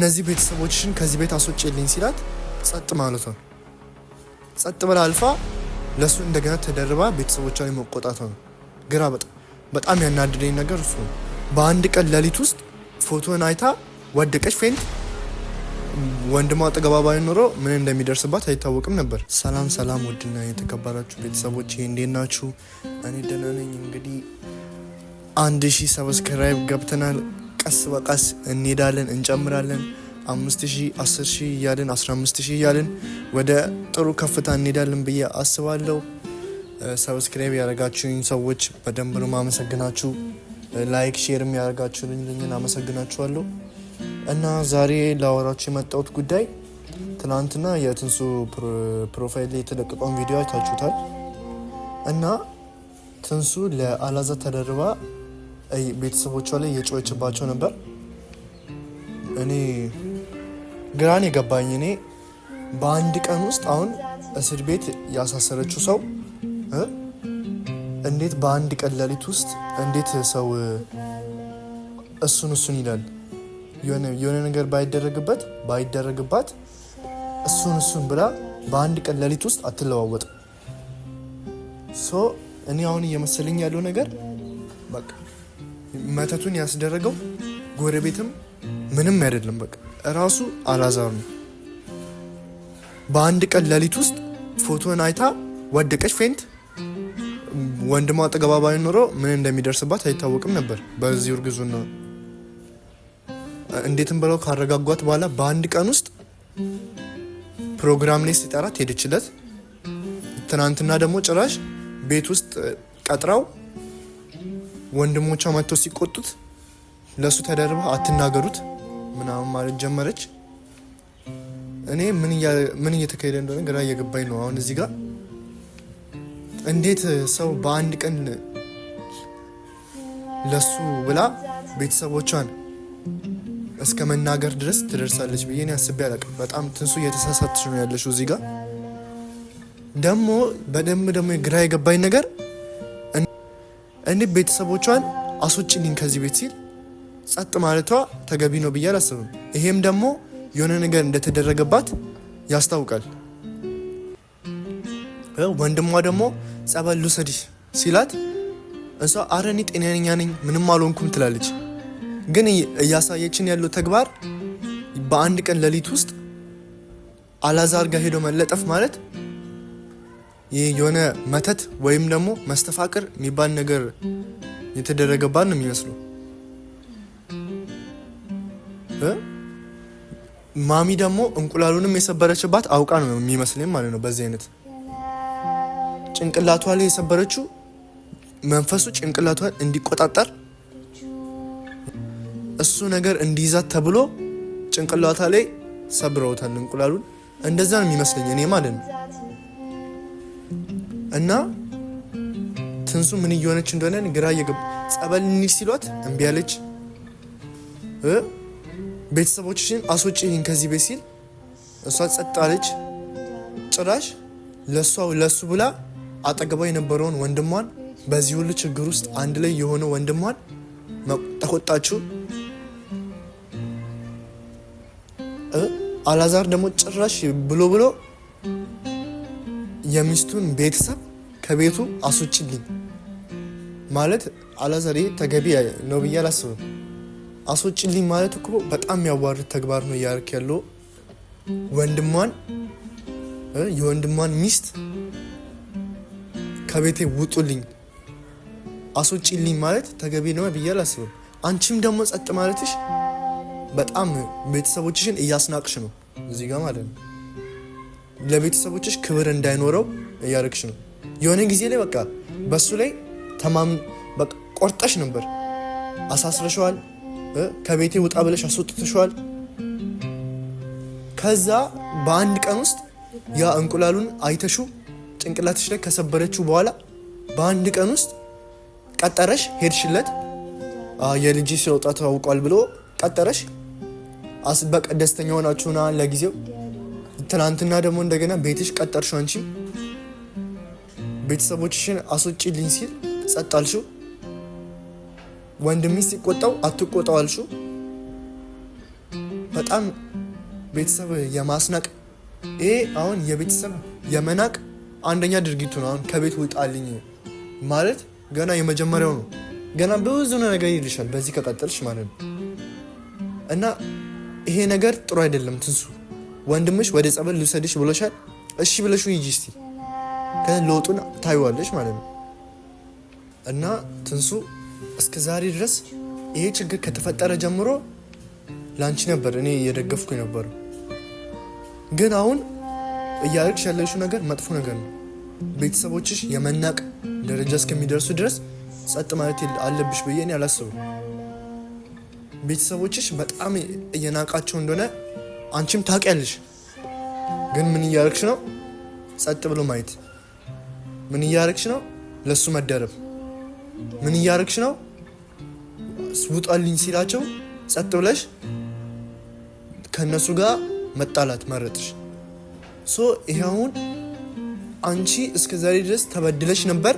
እነዚህ ቤተሰቦችሽን ከዚህ ቤት አስወጪልኝ ሲላት ጸጥ ማለቷ ነው። ጸጥ ብላ አልፋ ለእሱ እንደገና ተደርባ ቤተሰቦቿን የመቆጣቷ ነው። ግራ በጣም ያናደደኝ ነገር እሱ ነው። በአንድ ቀን ሌሊት ውስጥ ፎቶን አይታ ወደቀች፣ faint። ወንድሟ አጠገቧ ባይኖር ምን እንደሚደርስባት አይታወቅም ነበር። ሰላም ሰላም፣ ውድና የተከበራችሁ ቤተሰቦች እንዴት ናችሁ? እኔ ደህና ነኝ። እንግዲህ 1000 subscribe ገብተናል። ቀስ በቀስ እንሄዳለን፣ እንጨምራለን። 5000፣ 10,000 እያልን፣ 15,000 እያልን ወደ ጥሩ ከፍታ እንሄዳለን ብዬ አስባለሁ። subscribe ያደረጋችሁኝ ሰዎች በደንብ ነው ማመሰግናችሁ። Like share ም ያደረጋችሁልኝን አመሰግናችኋለሁ። እና ዛሬ ላወራችሁ የመጣሁት ጉዳይ ትናንትና የትንሱ profile ላይ የተለቀቀውን ቪዲዮ አይታችሁታል። እና ትንሱ ለአላዛር ተደርባ ቤተሰቦቿ ላይ እየጮኸችባቸው ነበር። እኔ ግራን የገባኝ እኔ በአንድ ቀን ውስጥ አሁን እስር ቤት ያሳሰረችው ሰው እንዴት በአንድ ቀን ሌሊት ውስጥ እንዴት ሰው እሱን እሱን ይላል? የሆነ ነገር ባይደረግበት ባይደረግባት እሱን እሱን ብላ በአንድ ቀን ሌሊት ውስጥ አትለዋወጥም። So እኔ አሁን እየመሰለኝ ያለው ነገር በቃ መተቱን ያስደረገው ጎረቤትም ምንም አይደለም። በቃ እራሱ አላዛር ነው። በአንድ ቀን ሌሊት ውስጥ ፎቶን አይታ ወደቀች፣ faint። ወንድሟ አጠገቧ ባይኖር ምን እንደሚደርስባት አይታወቅም ነበር። በዚህ እርግዝና እንዴትም ብለው ካረጋጓት በኋላ በአንድ ቀን ውስጥ ፕሮግራም ላይ ሲጠራት ሄደችለት። ትናንትና ደግሞ ጭራሽ ቤት ውስጥ ቀጥራው ወንድሞቿ መጥተው ሲቆጡት ለእሱ ተደርባ አትናገሩት ምናምን ማለት ጀመረች። እኔ ምን እየተካሄደ እንደሆነ ግራ እየገባኝ ነው። አሁን እዚህ ጋር እንዴት ሰው በአንድ ቀን ለሱ ብላ ቤተሰቦቿን እስከ መናገር ድረስ ትደርሳለች ብዬ እኔ አስቤ አላውቅም። በጣም ትንሱ እየተሳሳተች ነው ያለችው። እዚህ ጋር ደግሞ በደንብ ደግሞ ግራ የገባኝ ነገር እኔ ቤተሰቦቿን አስወጪልኝ ከዚህ ቤት ሲል ጸጥ ማለቷ ተገቢ ነው ብዬ አላስብም። ይሄም ደግሞ የሆነ ነገር እንደተደረገባት ያስታውቃል። ወንድሟ ደግሞ ጸበል ልውሰድሽ ሲላት እሷ አረ እኔ ጤነኛ ነኝ ምንም አልሆንኩም ትላለች። ግን እያሳየችን ያለው ተግባር በአንድ ቀን ሌሊት ውስጥ አላዛር ጋር ሄዶ መለጠፍ ማለት ይህ የሆነ መተት ወይም ደግሞ መስተፋቅር የሚባል ነገር የተደረገባት ነው የሚመስለው። ማሚ ደግሞ እንቁላሉንም የሰበረችባት አውቃ ነው የሚመስለኝ ማለት ነው። በዚህ አይነት ጭንቅላቷ ላይ የሰበረችው መንፈሱ ጭንቅላቷን እንዲቆጣጠር እሱ ነገር እንዲይዛት ተብሎ ጭንቅላቷ ላይ ሰብረውታል እንቁላሉን። እንደዛ ነው የሚመስለኝ እኔ ማለት ነው። እና ትንሱ ምን እየሆነች እንደሆነ ግራ እየገባ ጸበል እንሂድ ሲሏት እምቢ አለች። ቤተሰቦችሽን አስወጪኝ ከዚህ ቤት ሲል እሷ ጸጥ አለች። ጭራሽ ለእሷ ለሱ ብላ አጠገቧ የነበረውን ወንድሟን በዚህ ሁሉ ችግር ውስጥ አንድ ላይ የሆነ ወንድሟን ተቆጣችው። አላዛር ደግሞ ጭራሽ ብሎ ብሎ የሚስቱን ቤተሰብ ከቤቱ አስወጪልኝ ማለት አላዛር ተገቢ ነው ብዬ አላስብም። አስወጪልኝ ማለት እኮ በጣም የሚያዋርድ ተግባር ነው እያደረክ ያለው። ወንድሟን የወንድሟን ሚስት ከቤቴ ውጡልኝ አስወጪልኝ ማለት ተገቢ ነው ብዬ አላስብም። አንቺም ደግሞ ጸጥ ማለትሽ በጣም ቤተሰቦችሽን እያስናቅሽ ነው እዚህ ጋር ማለት ነው። ለቤተሰቦችሽ ክብር እንዳይኖረው እያደረግሽ ነው። የሆነ ጊዜ ላይ በቃ በሱ ላይ ተማም ቆርጠሽ ነበር፣ አሳስረሸዋል። ከቤቴ ውጣ ብለሽ አስወጥተሸዋል። ከዛ በአንድ ቀን ውስጥ ያ እንቁላሉን አይተሹ ጭንቅላትሽ ላይ ከሰበረችው በኋላ በአንድ ቀን ውስጥ ቀጠረሽ፣ ሄድሽለት። የልጅ ሲወጣ ታውቋል ብሎ ቀጠረሽ። በቃ ደስተኛ ሆናችሁና ለጊዜው ትናንትና ደግሞ እንደገና ቤትሽ ቀጠርሽው። አንቺ ቤተሰቦችሽን አስወጪልኝ ሲል ጸጥ አልሽው። ወንድምሽ ሲቆጣው አትቆጣው አልሽው። በጣም ቤተሰብ የማስናቅ ይሄ አሁን የቤተሰብ የመናቅ አንደኛ ድርጊቱ ነው። አሁን ከቤት ውጣልኝ ማለት ገና የመጀመሪያው ነው። ገና ብዙ ነገር ይልሻል በዚህ ከቀጠልሽ ማለት ነው። እና ይሄ ነገር ጥሩ አይደለም። ትንሱ ወንድምሽ ወደ ጸበል ልውሰድሽ ብሎሻል። እሺ ብለሽ ሂጂ እስቲ ለውጡን ታይዋለሽ ማለት ነው። እና ትንሱ እስከ ዛሬ ድረስ ይሄ ችግር ከተፈጠረ ጀምሮ ለአንቺ ነበር እኔ እየደገፍኩ የነበረው። ግን አሁን እያደረግሽ ያለሽው ነገር መጥፎ ነገር ነው። ቤተሰቦችሽ የመናቅ ደረጃ እስከሚደርሱ ድረስ ጸጥ ማለት አለብሽ ብዬ እኔ አላስብም። ቤተሰቦችሽ በጣም እየናቃቸው እንደሆነ አንቺም ታውቂያለሽ። ግን ምን እያደረግሽ ነው? ጸጥ ብሎ ማየት። ምን እያደረግሽ ነው? ለሱ መደረብ። ምን እያደረግሽ ነው? ውጣልኝ ሲላቸው ጸጥ ብለሽ ከእነሱ ጋር መጣላት መረጥሽ። So ይሄ አሁን አንቺ እስከ ዛሬ ድረስ ተበድለሽ ነበር።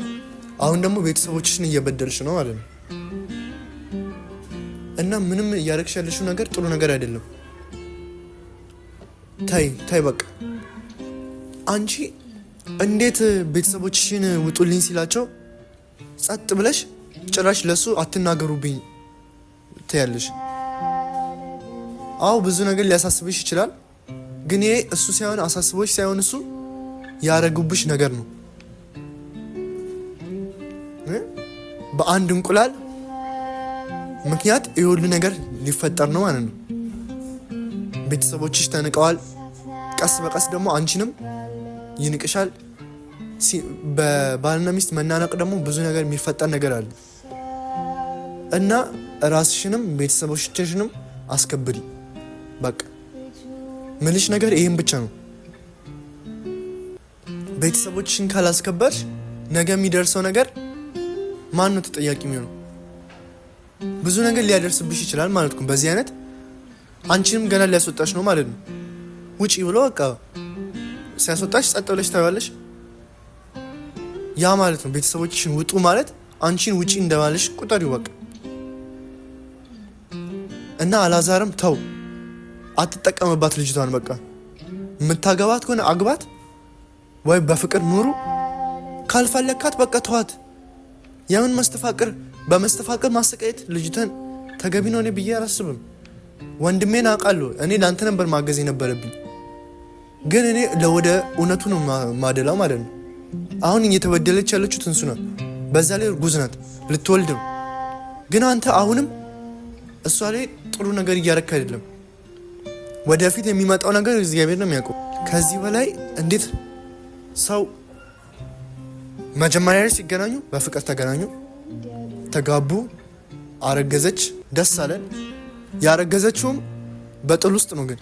አሁን ደግሞ ቤተሰቦችሽን እየበደልሽ ነው ማለት ነው። እና ምንም እያደረግሽ ያለሽው ነገር ጥሩ ነገር አይደለም። ታይ ታይ፣ በቃ አንቺ እንዴት ቤተሰቦችሽን ውጡልኝ ሲላቸው ጸጥ ብለሽ ጭራሽ ለሱ አትናገሩብኝ ትያለሽ። አዎ ብዙ ነገር ሊያሳስብሽ ይችላል። ግን ይሄ እሱ ሳይሆን አሳስቦች ሳይሆን እሱ ያረጉብሽ ነገር ነው። በአንድ እንቁላል ምክንያት ይህ ሁሉ ነገር ሊፈጠር ነው ማለት ነው። ቤተሰቦችሽ ተንቀዋል። ቀስ በቀስ ደግሞ አንቺንም ይንቅሻል። በባልና ሚስት መናነቅ ደግሞ ብዙ ነገር የሚፈጠር ነገር አለ እና ራስሽንም ቤተሰቦችሽንም አስከብሪ። በቃ ምልሽ ነገር ይህም ብቻ ነው። ቤተሰቦችሽን ካላስከበርሽ ነገ የሚደርሰው ነገር ማን ነው ተጠያቂ የሚሆነው? ብዙ ነገር ሊያደርስብሽ ይችላል ማለት ነው። በዚህ አይነት አንቺንም ገና ሊያስወጣሽ ነው ማለት ነው። ውጪ ብሎ በቃ ሲያስወጣሽ ጸጥ ብለሽ ታይዋለሽ። ያ ማለት ነው ቤተሰቦችሽን ውጡ ማለት አንቺን ውጪ እንደማለሽ ቁጠሪው በቃ። እና አላዛርም ተው አትጠቀምባት ልጅቷን። በቃ የምታገባት ከሆነ አግባት፣ ወይ በፍቅር ኑሩ። ካልፈለካት በቃ ተዋት። የምን መስተፋቅር በመስተፋቅር ማሰቃየት ልጅቷን ተገቢ ነው እኔ ብዬ አላስብም። ወንድሜን አውቃለሁ። እኔ ለአንተ ነበር ማገዝ የነበረብኝ፣ ግን እኔ ለወደ እውነቱ ነው ማደላው ማለት ነው። አሁን እየተበደለች ያለችው ትንሱ ናት። በዛ ላይ እርጉዝ ናት፣ ልትወልድ ነው። ግን አንተ አሁንም እሷ ላይ ጥሩ ነገር እያረክ አይደለም። ወደፊት የሚመጣው ነገር እግዚአብሔር ነው የሚያውቀው። ከዚህ በላይ እንዴት ሰው መጀመሪያ ላይ ሲገናኙ በፍቅር ተገናኙ፣ ተጋቡ፣ አረገዘች፣ ደስ አለን። ያረገዘችውም በጥል ውስጥ ነው። ግን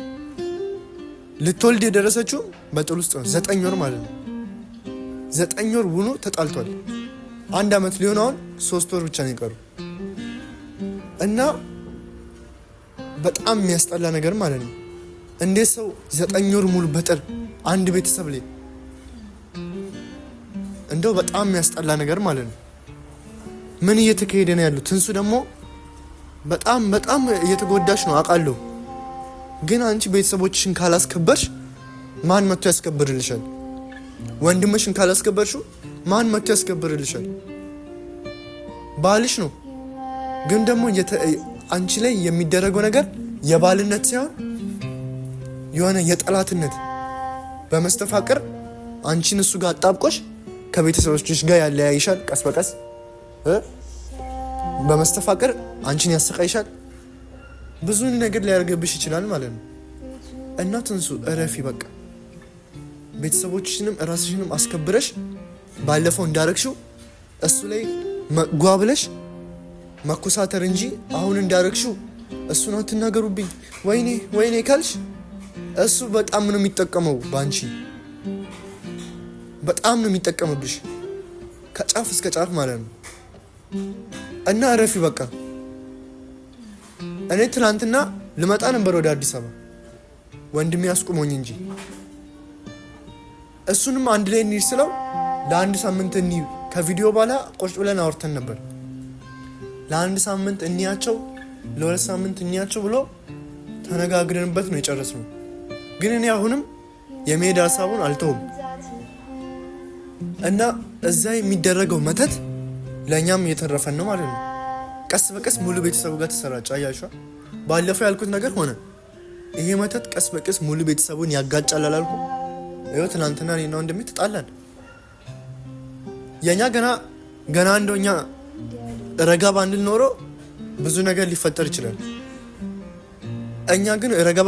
ልትወልድ የደረሰችውም በጥል ውስጥ ነው። 9 ወር ማለት ነው። 9 ወር ውኖ ተጣልቷል። አንድ አመት ሊሆን አሁን 3 ወር ብቻ ነው የቀሩ እና በጣም የሚያስጠላ ነገር ማለት ነው። እንዴት ሰው 9 ወር ሙሉ በጥል አንድ ቤተሰብ ላይ እንደው በጣም የሚያስጠላ ነገር ማለት ነው። ምን እየተካሄደ ነው ያሉት? ትንሱ ደግሞ በጣም በጣም እየተጎዳሽ ነው አውቃለሁ። ግን አንቺ ቤተሰቦችሽን ካላስከበርሽ ማን መጥቶ ያስከብርልሻል? ወንድምሽን ካላስከበርሽው ማን መጥቶ ያስከብርልሻል? ባልሽ ነው። ግን ደግሞ አንቺ ላይ የሚደረገው ነገር የባልነት ሳይሆን የሆነ የጠላትነት በመስተፋቅር አንቺን እሱ ጋር አጣብቆሽ ከቤተሰቦችሽ ጋር ያለያይሻል። ቀስ በቀስ በመስተፋቅር አንቺን ያሰቃይሻል። ብዙ ነገር ሊያደርግብሽ ይችላል ማለት ነው። እና ትንሱ እረፊ በቃ። ቤተሰቦችሽንም እራስሽንም አስከብረሽ ባለፈው እንዳረግሽው እሱ ላይ ጓ ብለሽ መኮሳተር እንጂ አሁን እንዳረግሽው እሱን አትናገሩብኝ ወይኔ ወይኔ ካልሽ እሱ በጣም ነው የሚጠቀመው በአንቺ በጣም ነው የሚጠቀምብሽ ከጫፍ እስከ ጫፍ ማለት ነው። እና እረፊ በቃ። እኔ ትናንትና ልመጣ ነበር ወደ አዲስ አበባ ወንድሜ አስቁሞኝ እንጂ እሱንም አንድ ላይ እንሂድ ስለው ለአንድ ሳምንት እንሂድ ከቪዲዮ በኋላ ቁጭ ብለን አውርተን ነበር። ለአንድ ሳምንት እንያቸው፣ ለ2 ሳምንት እንያቸው ብሎ ተነጋግረንበት ነው የጨረስነው። ግን እኔ አሁንም የመሄድ ሀሳቡን አልተውም እና እዛ የሚደረገው መተት ለእኛም እየተረፈን ነው ማለት ነው። ቀስ በቀስ ሙሉ ቤተሰቡ ጋር ተሰራጨ። አያችኋ፣ ባለፈው ያልኩት ነገር ሆነ። ይሄ መተት ቀስ በቀስ ሙሉ ቤተሰቡን ያጋጫል አላልኩ? ይኸው ትናንትና እኔና ወንድሜ ተጣላን። የእኛ ገና ገና እንደው እኛ ረጋ ባንል ኖሮ ብዙ ነገር ሊፈጠር ይችላል። እኛ ግን ረጋ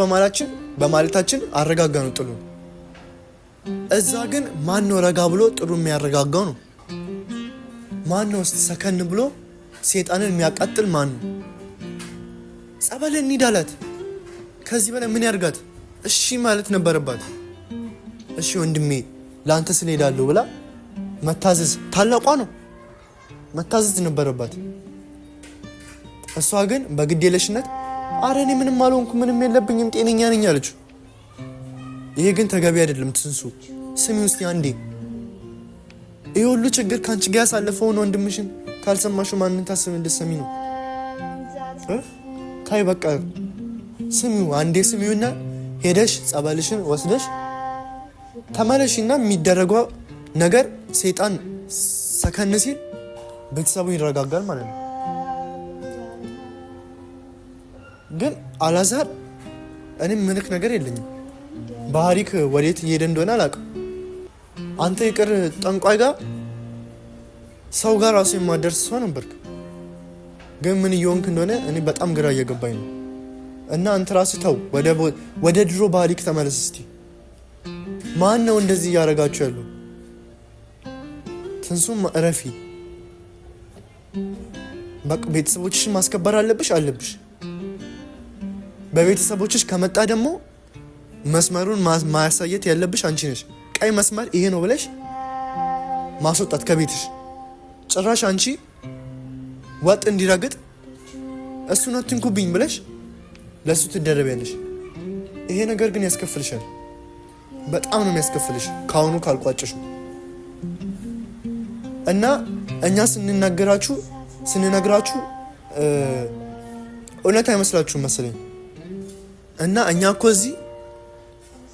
በማለታችን አረጋጋ ነው ጥሉ። እዛ ግን ማን ነው ረጋ ብሎ ጥሉ የሚያረጋጋው ነው? ማን ነው ሰከን ብሎ ሴጣንን የሚያቃጥል ማን ነው? ጸበል እንሂድ አላት። ከዚህ በላይ ምን ያርጋት? እሺ ማለት ነበረባት። እሺ ወንድሜ ለአንተ ስለሄዳለሁ ብላ መታዘዝ፣ ታላቋ ነው መታዘዝ ነበረባት። እሷ ግን በግዴለሽነት አረ እኔ ምንም አልሆንኩ ምንም የለብኝም ጤነኛ ነኝ አለችው። ይሄ ግን ተገቢ አይደለም። ትንሱ ስሚ ውስጥ አንዴ ይህ ሁሉ ችግር ከአንቺ ጋር ያሳለፈውን ወንድምሽን ካልሰማሽው ማንን ታስብ እንድትሰሚ ነው? ታይ በቃ ስሚው፣ አንዴ ስሚውና ሄደሽ ጸበልሽን ወስደሽ ተመለሽና የሚደረገው ነገር ሰይጣን ሰከን ሲል ቤተሰቡ ይረጋጋል ማለት ነው። ግን አላዛር እኔም ምልክ ነገር የለኝም። ባህሪክ ወዴት እየሄደ እንደሆነ አላውቅም። አንተ ይቅር ጠንቋይ ጋር ሰው ጋር ራሱ የማደርስ ሰው ነበርክ። ግን ምን እየሆንክ እንደሆነ እኔ በጣም ግራ እየገባኝ ነው። እና አንተ ራስህ ተው፣ ወደ ድሮ ባህሪክ ተመለስ እስቲ። ማን ነው እንደዚህ እያደረጋችሁ ያሉ? ትንሱም እረፊ። በቃ ቤተሰቦችሽን ማስከበር አለብሽ አለብሽ። በቤተሰቦችሽ ከመጣ ደግሞ መስመሩን ማሳየት ያለብሽ አንቺ ነሽ። ቀይ መስመር ይሄ ነው ብለሽ ማስወጣት ከቤትሽ። ጭራሽ አንቺ ወጥ እንዲረግጥ እሱን አትንኩብኝ ብለሽ ለእሱ ትደረቢያለሽ። ይሄ ነገር ግን ያስከፍልሻል። በጣም ነው የሚያስከፍልሽ ከአሁኑ ካልቋጨሹ እና እኛ ስንናገራችሁ ስንነግራችሁ እውነት አይመስላችሁም መሰለኝ። እና እኛ እኮ እዚህ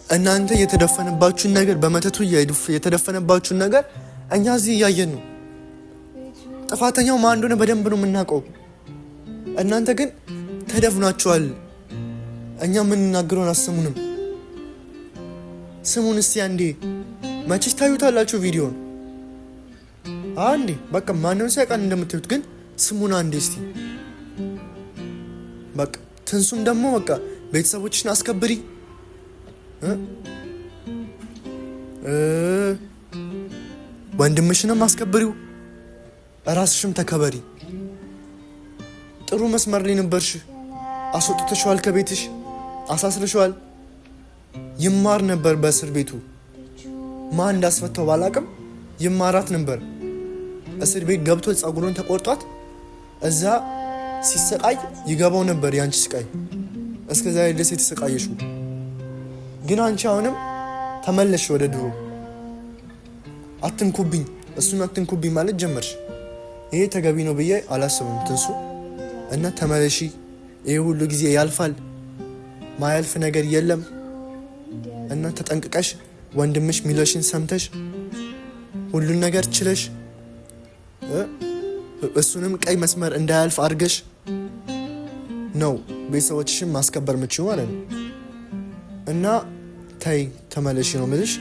እናንተ የተደፈነባችሁን ነገር በመተቱ የተደፈነባችሁን ነገር እኛ እዚህ እያየን ነው። ጥፋተኛው ማን እንደሆነ በደንብ ነው የምናውቀው። እናንተ ግን ተደፍናችኋል። እኛ የምንናገረውን አሰሙንም። ስሙን እስቲ አንዴ መቼስ ታዩታላችሁ ቪዲዮን አንዴ በቃ ማንም ሳይቃን እንደምታዩት ግን ስሙን አንዴ እስቲ በቃ ትንሱም ደግሞ በቃ ቤተሰቦችሽን አስከብሪ፣ ወንድምሽንም አስከብሪው፣ ራስሽም ተከበሪ። ጥሩ መስመር ላይ ነበርሽ። አስወጥተሽዋል፣ ከቤትሽ አሳስረሽዋል። ይማር ነበር በእስር ቤቱ። ማን እንዳስፈታው ባላቅም ይማራት ነበር። እስር ቤት ገብቶ ጸጉሩን ተቆርጧት እዛ ሲሰቃይ ይገባው ነበር ያንቺ ስቃይ። እስከ ዛሬ ድረስ የተሰቃየሽው ግን አንቺ አሁንም ተመለሽ ወደ ድሮ። አትንኩብኝ፣ እሱን አትንኩብኝ ማለት ጀመርሽ። ይሄ ተገቢ ነው ብዬ አላስብም ትንሱ። እና ተመለሺ። ይሄ ሁሉ ጊዜ ያልፋል፣ ማያልፍ ነገር የለም። እና ተጠንቅቀሽ ወንድምሽ ሚለሽን ሰምተሽ ሁሉን ነገር ችለሽ እሱንም ቀይ መስመር እንዳያልፍ አድርገሽ ነው ቤተሰቦችሽን ማስከበር ምችው ማለት ነው። እና ተይ ተመለሽ ነው ምልሽ።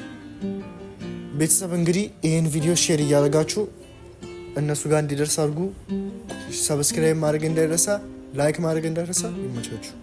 ቤተሰብ እንግዲህ ይህን ቪዲዮ share እያደረጋችሁ እነሱ ጋር እንዲደርስ አድርጉ። Subscribe ማድረግ እንዳይረሳ፣ like ማድረግ እንዳይረሳ። ይመቻችሁ።